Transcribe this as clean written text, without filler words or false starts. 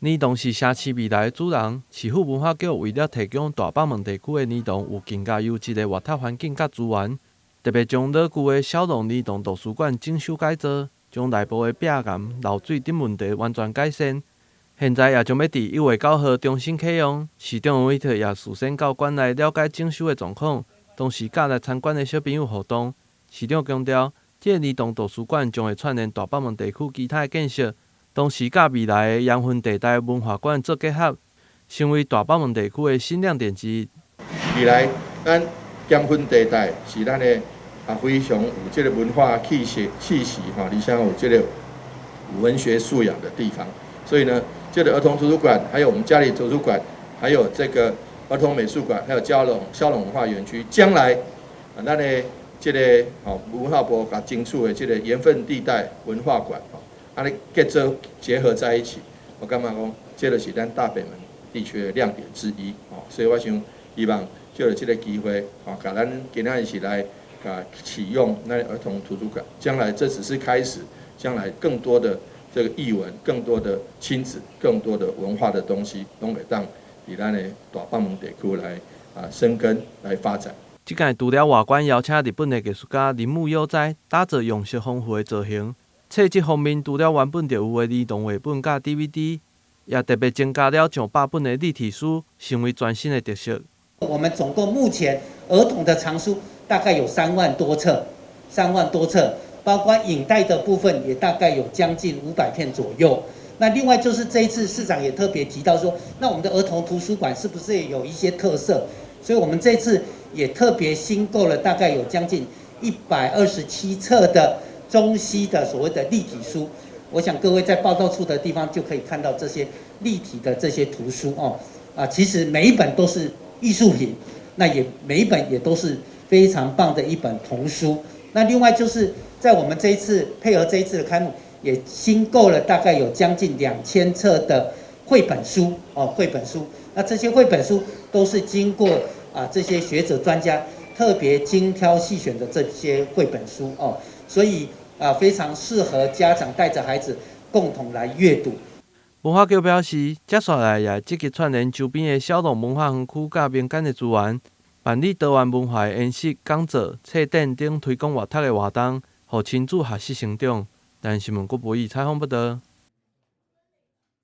兒童是城市未來的主人，市府文化局為了提供大北門地區的兒童有更加優質的閱讀環境佮資源，特別將老舊的小龍兒童圖書館整修改造，將內部的壁岩、漏水等問題完全改善。現在也將欲佇1月9號重新啟用。市長委託也事先到館內了解整修的狀況，同時佮來參觀的小朋友互動。市長強調，這个兒童圖書館將會串聯大北門地區其他的建設，同時佮未來的鹽分地帶文化館做結合，成為大北門地區的新亮點之一。未來咱鹽分地帶是咱的非常有這个文化氣息氣息吼，而且有這个文學素養的地方，所以呢，這个兒童圖書館，還有我們嘉里圖書館，還有這個兒童美術館，還有驍龍文化園區，將來咱的這个吼文化部共爭取的這个鹽分地帶文化館，吼，按呢結做結合在一起，我感覺講，這个是咱大北門地區的亮點之一，吼，所以我想希望藉著這个機會，吼，共咱今仔日是來共啟用咱兒童圖書館，將來這只是開始，將來更多的這個藝文，更多的親子，更多的文化的東西，攏會當佇咱的大北門地區來生根來發展。這屆除了外觀邀請日本的藝術家鈴木悠哉打造樣式豐富的造型，冊質方面除了原本就有的兒童繪本佮 DVD，也特別增加了上百本的立體書，成為全新的特色。我們總共目前兒童的藏書大概有3萬多冊，3萬多冊，包括影帶的部分也大概有將近500片左右。那另外就是這一次市長也特別提到說，那我們的兒童圖書館是不是也有一些特色？所以我們這次也特別新購了大概有將近127冊的中西的所謂的立體書。我想各位在報到處的地方就可以看到這些立體的這些圖書哦。其實每一本都是藝術品，那也每一本也都是非常棒的一本童書。那另外就是在我們這一次配合這一次的開幕，也新購了大概有將近2000冊的繪本書哦，繪本書。那這些繪本書都是經過這些學者專家特別精挑細選的這些繪本書哦，所以非常適合家長帶着孩子共同來閱讀。文化局表示，接下來也積極串聯周邊的小龍文化園區佮民間的資源，辦理多元文化的研習、講座、冊展等推廣閱讀的活動，予親子學習成長。台視新聞郭博義採訪報導。